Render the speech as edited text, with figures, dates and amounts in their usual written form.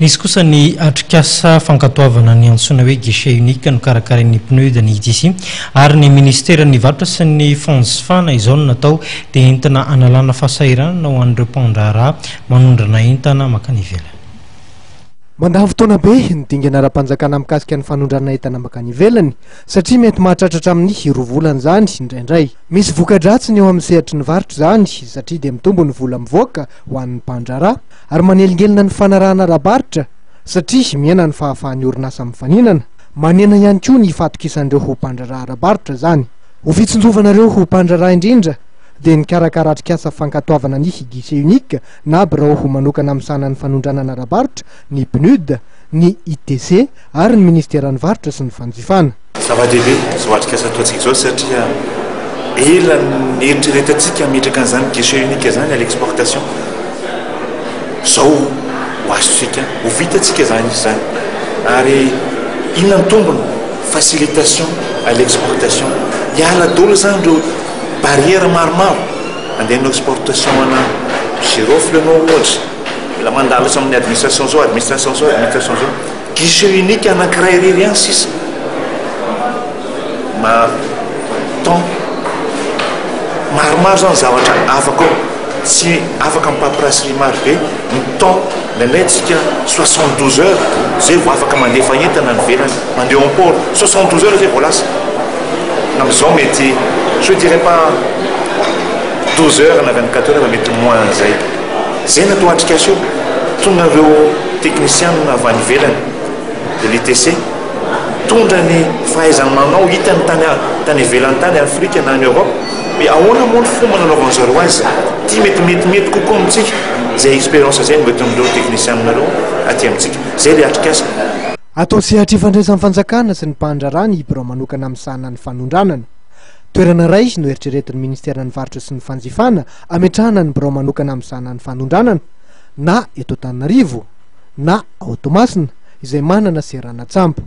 Nisy kosa ny atrikasa fankatoavana ny antsoina hoe guichet unique nokarakarain'ny PNUD, ny ITC ary ny minisiteran'ny varotra sy ny fanjifana izao no natao dia entina hanalana fahasahiranana ho an'ireo mpandraharaha manondrana entana mankany ivelany. Mandany fotoana be ny dingana ara-panjakana mikasika ny fanondranana entana mankany ivelany satria mety mahatratra hatramin'ny roa volana izany indraindray. Misy voka-dratsiny eo amin'ny sehatry ny varotra izany satria dia mitombo ny vola mivoaka ho an'ny mpandraharaha ary manelingelina ny fanarahana ara-barotra satria mihena ny fahafahan'ny orinasa mifaninana. Manena ihany koa ny fahatokisan'ireo ho mpandraharaha ara-barotra izany. Ho fitsinjovana ireo ho mpandraharaha indrindra dia nikarakara atrikasa fankatoavana ny guichet unique na birao ho manokana misahana ny fanondranana ara-barotra ny PNUD, ny ITC ary ny Ministeran'ny Varotra sy ny Fanjifana. Zava-dehibe izao atrikasa ataontsika izao satria ela nieritreretantsika hametraka an'izany guichet unique izany à l'exportation. Izao ho azontsika, ho vitantsika izany izy izany. Ary inona ny tombony? Facilitation à l'exportation. Hiala daholo izany ireo barrières maromaro. Andeha hanao exportation ana girofle ianao ohatra, mila mandalo amin'ny administration izao, administration izao, administration izao. Guichet unique anankiray irery ihany sisa ma temps maromaro zany zavatra afaka ao tsy afaka amin'ny paperasserie maro be ny temps indraindray tsika 72 heures zay vao afaka mandefa entana any ivelany mandeha en port 72 heures zay vao lasa amin'izao mety je dirais pas 12 heures na 24 heures fa mety moins an'izay zay natao atrikasa io tonga ireo techniciens avy any ivelany de l'ITC mitondra ny fahaizany manao hitany tany tany ivelany tany Afrika na any Europe hoe ahoana moa ny fomba nanaovan'ny zareo azy ty mety metimety kokoa amintsika zay expérience zay no entin'ireo techniciens nareo aty amintsika zay le atrikasa. Atao sehatra ifandraisan'ny fanjakana sy ny mpandraharaha ny birao manokana misahana ny fanondranana. Toerana iray no eritreretin'ny ministeran'ny varotra sy ny fanjifana ametrahana ny birao manokana misahana ny fanondranana na eto Antananarivo na ao Toamasina izay manana seranan-tsambo.